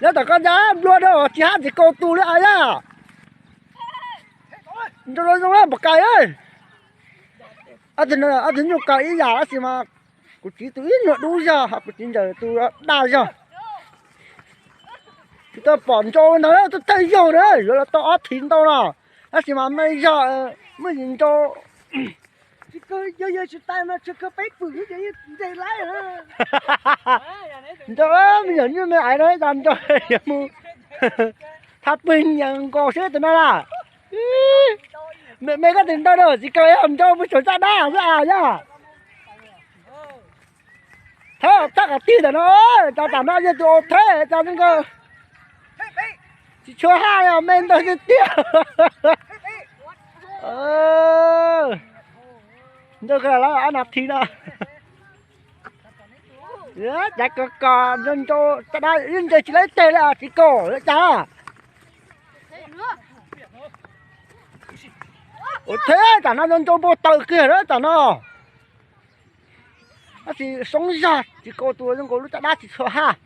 Nyob tom koj ncaj nplua rau tsis hab txiv kaus tus li a yaj. Nrau zoo zoo pom kais. Ob tug nyuj kaus ib yam tab sis mas kuv txiv tus ib nyuag dub zog ho kuv txiv ntxawm tus daj zog. Tsis tau pom nrau ntag, tuaj thawj zaug na yuav los tau ob thiv ntau no. Tab sis mas me zog muaj ntsis nrau. Nrau me nyuam nyuj me aiv no ib co nrau yuav mus thab pwg nyias nkaus seb tus no na. Me me koj tus ntau rau txiv kaus yog nrau puag saum caj dab xwb a yog. Thab thab qhov twg tam no, cov tam no yog tus ua theb cov zoo nkaus tsis tshua haj li, me ntawg tiag tiag. Ntau kawg lawm ob nas this no. Cav kos kos nrau nrau caj dab yeej ntse tsis laib teg li txiv kaus lawm cas. Ua theb tam no nrau nrau npau taws kiag lawm tam no. Tab sis soob zog txiv kaus tus zoo nkaus lub caj dab tsis tshua haj.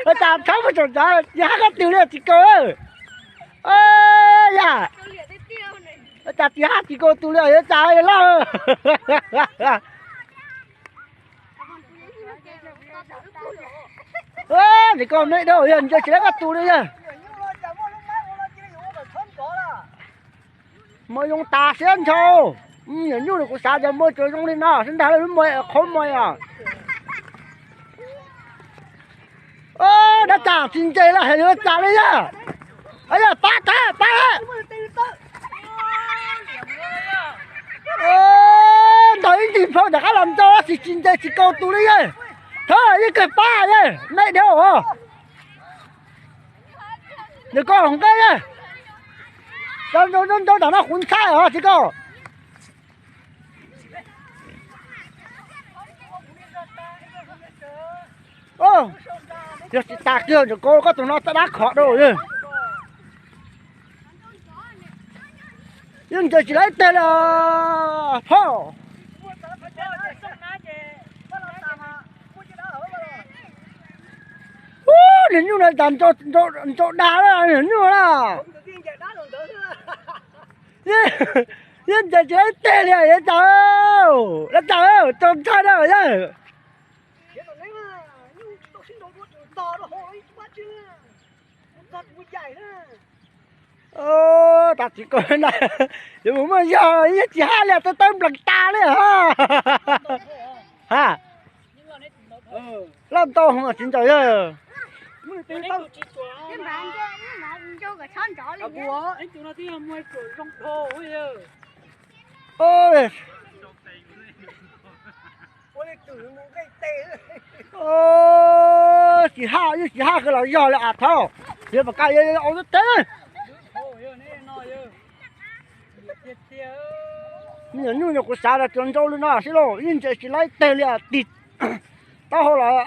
Ua cas tshab muaj tsoom tsav tsis hab koj tus li txiv kaus. Yam, ua cas tsis hab txiv kaus tus li yuav cas loj. Txiv kaus me dhau yog ntse tsis laib koj tus li yog. Muaj zoo tas siab ntshaus. Nyuam nyuj kuv xav tias muaj cov zoo li no sib ntag lub muag qhov muag os. Dab tsi tsis ntse los yuav cas li yog. Yog pab tag pab lawm. Ntog ib ncig phau ntawm qab los ntau tab sis tsis ntse tsis kaus tus li yog. Thov yeej kawg pab yog me dhau os. Nws koj hauv nqaij na. Cov nrau nrau nrau tam no kuv ntshai os txiv kaus. Yog tsis tas kiag ntawm koj, koj tus no tab dab khov rau. Yeej ntse tsis laib teg li phauj. Ub, niag nyuj no cas nrau dag niag nyuj na. Yeej ntse tsis laib teg li yawg Tsam, yawg Tsam, txaus ntshai na yawg. Tas txiv kaus na, yuav mus muaj zog yeej tsis haj li, tawb tawb nplees tas li ha. Ha, loj ntau tsis ntsaws yawg. Tsis haj, yeej tsis haj kawg los zog li as thaub. Yawg Pam Kaj yawg ua teb. Me nyuam nyuj no kuv xav tias cov nrau li no xwb lauj, yeej ntse tsis laib teg li as tig taub hau los.